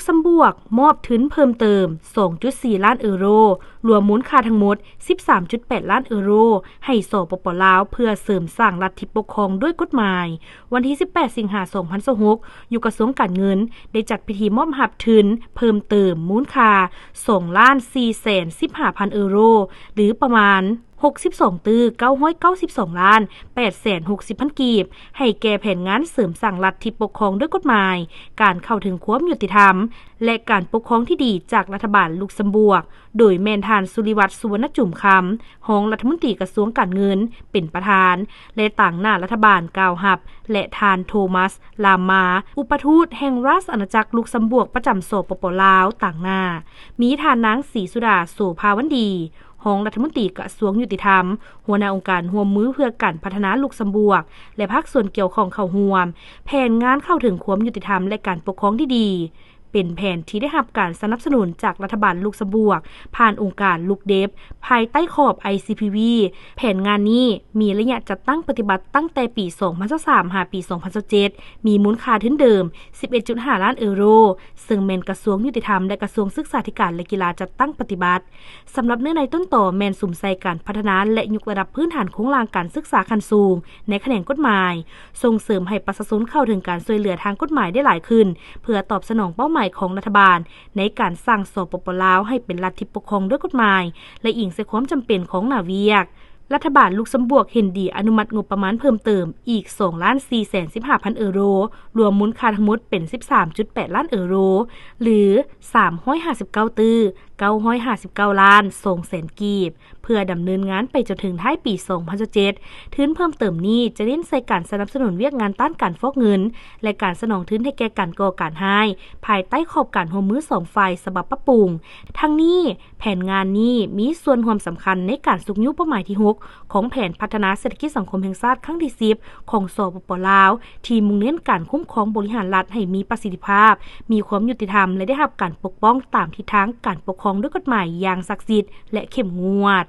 ສຳບວກມອບທຶນເພີ່ມເຕີມ ສອງຈຸດສີ່ລ້ານເອີໂຣ, ລວມມູນຄ່າທັງໝົດ ສິບສາມຈຸດແປດລ້ານເອີໂຣ ໃຫ້ ສປປ ລາວ ເພື່ອເສີມສ້າງລັດທິປົກຄອງດ້ວຍກົດໝາຍ. ວັນທີສິບແປດ ສິງຫາ ສອງພັນຊາວຫົກ ຢູ່ກະຊວງການເງິນ ໄດ້ຈັດພິທີມອບຮັບທຶນເພີ່ມເຕີມມູນຄ່າ ສອງລ້ານສີ່ແສນສິບຫ້າພັນເອີໂຣ ຫຼື ປະມານ ຫົກສິບສອງຕື້ ເກົ້າຮ້ອຍເກົ້າສິບສອງລ້ານ ແປດແສນຫົກສິບພັນກີບ ໃຫ້ແກ່ແຜນງານເສີມສ້າງລັດທິປົກຄອງດ້ວຍກົດໝາຍ, ການເຂົ້າເຖິງຄວາມຍຸຕິທຳ ແລະ ການປົກຄອງທີ່ດີຈາກລັດຖະບານລຸກຊຳບວກ, ໂດຍແມ່ນທ່ານ ສຸລິວັດ ສຸວັນນະຈຸມຄຳ ຮອງລັດຖະມົນຕີກະຊວງການເງິນ ເປັນປະທານ ແລະ ຕາງໜ້າລັດຖະບານກ່າວຮັບ ແລະ ທ່ານ ໂທມັສ ລາມມາ ອຸປະທູດແຫ່ງລາຊະອານາຈັກລຸກຊຳບວກປະຈຳ ສປປ ລາວ ຕາງໜ້າ. ມີທ່ານນາງ ສີສຸດາ ໂສພາວັນດີ ຮອງລັດຖະມົນຕີກະຊວງຍຸຕິທຳ, ຫົວໜ້າອົງການຮ່ວມມືເພື່ອການພັດທະນາລຸກຊຳບວກ ແລະ ພາກສ່ວນກ່ຽວຂ້ອງເຂົ້າຮ່ວມ. ແຜນງານເຂົ້າເຖິງຄວາມຍຸຕິທຳ ແລະ ການປົກຄອງທີ່ດີ ເປັນແຜນທີ່ໄດ້ຮັບການສະໜັບສະໜູນຈາກລັດຖະບານລຸກຊຳບວກ ຜ່ານອົງການ LUCDEP ພາຍໃຕ້ຂອບ ໄອຊີພີວີ. ແຜນງານນີ້ມີໄລຍະຈັດຕັ້ງປະຕິບັດຕັ້ງແຕ່ປີ ສອງພັນຊາວສາມ ຫາປີ ສອງພັນຊາວເຈັດ ມີມູນຄ່າທຶນເດີມ ສິບເອັດຈຸດຫ້າລ້ານເອີໂຣ, ເຊິ່ງແມ່ນກະຊວງຍຸຕິທຳ ແລະ ກະຊວງສຶກສາທິການ ແລະ ກິລາຈັດຕັ້ງປະຕິບັດ. ສຳລັບເນື້ອໃນຕົ້ນຕໍແມ່ນສຸມໃສ່ການພັດທະນາ ແລະ ຍົກລະດັບພື້ນຖານໂຄງລ່າງການສຶກສາຂັ້ນສູງໃນຂະແໜງກົດໝາຍ, ສົ່ງເສີມໃຫ້ປະຊາຊົນເຂົ້າເຖິງການຊ່ວຍເຫຼືອທາງກົດໝາຍໄດ້ຫຼາຍຂຶ້ນ ເພື່ອຕອບສະໜອງເປົ້າໝາຍຂອງລັດຖະບານໃນການສ້າງ ສປປ ລາວ ໃຫ້ເປັນລັດທີ່ປົກຄອງດ້ວຍກົດໝາຍ ແລະ ອີງໃສ່ຄວາມຈຳເປັນຂອງໜ້າວຽກ. ລັດຖະບານລຸກຊຳບວກເຫັນດີອະນຸມັດງົບປະມານເພີ່ມເຕີມອີກ ສອງລ້ານສີ່ແສນສິບຫ້າພັນເອີໂຣ, ລວມມູນຄ່າທັງໝົດເປັນ ສິບສາມຈຸດແປດລ້ານເອີໂຣ ຫຼື ສາມຮ້ອຍຫ້າສິບເກົ້າຕື້ ເກົ້າຮ້ອຍຫ້າສິບເກົ້າລ້ານສອງແສນກີບ ເພື່ອດຳເນີນງານໄປຈົນເຖິງທ້າຍປີ ສອງພັນຊາວເຈັດ. ທຶນເພີ່ມເຕີມນີ້ຈະເນັ້ນໃສ່ການສະໜັບສະໜູນວຽກງານຕ້ານການຟອກເງິນ ແລະ ການສະໜອງທຶນໃຫ້ແກ່ການກໍ່ການຮ້າຍ ພາຍໃຕ້ຂອບການຮ່ວມມືສອງຝ່າຍສະບັບປັບປຸງ. ທັງນີ້, ແຜນງານນີ້ມີສ່ວນຮ່ວມສຳຄັນໃນການຊຸກຍູ້ເປົ້າໝາຍທີຫົກ ຂອງແຜນພັດທະນາເສດຖະກິດສັງຄົມແຫ່ງຊາດຄັ້ງທີສິບ ຂອງ ສປປ ລາວ ທີ່ມຸ່ງເນັ້ນການຄຸ້ມຄອງບໍລິຫານລັດໃຫ້ມີປະສິດທິພາບ, ມີຄວາມຍຸຕິທຳ ແລະ ໄດ້ຮັບການປົກປ້ອງຕາມທິດທາງການປົກຄອງດ້ວຍກົດໝາຍຢ່າງສັກສິດ ແລະ ເຂັ້ມງວດ.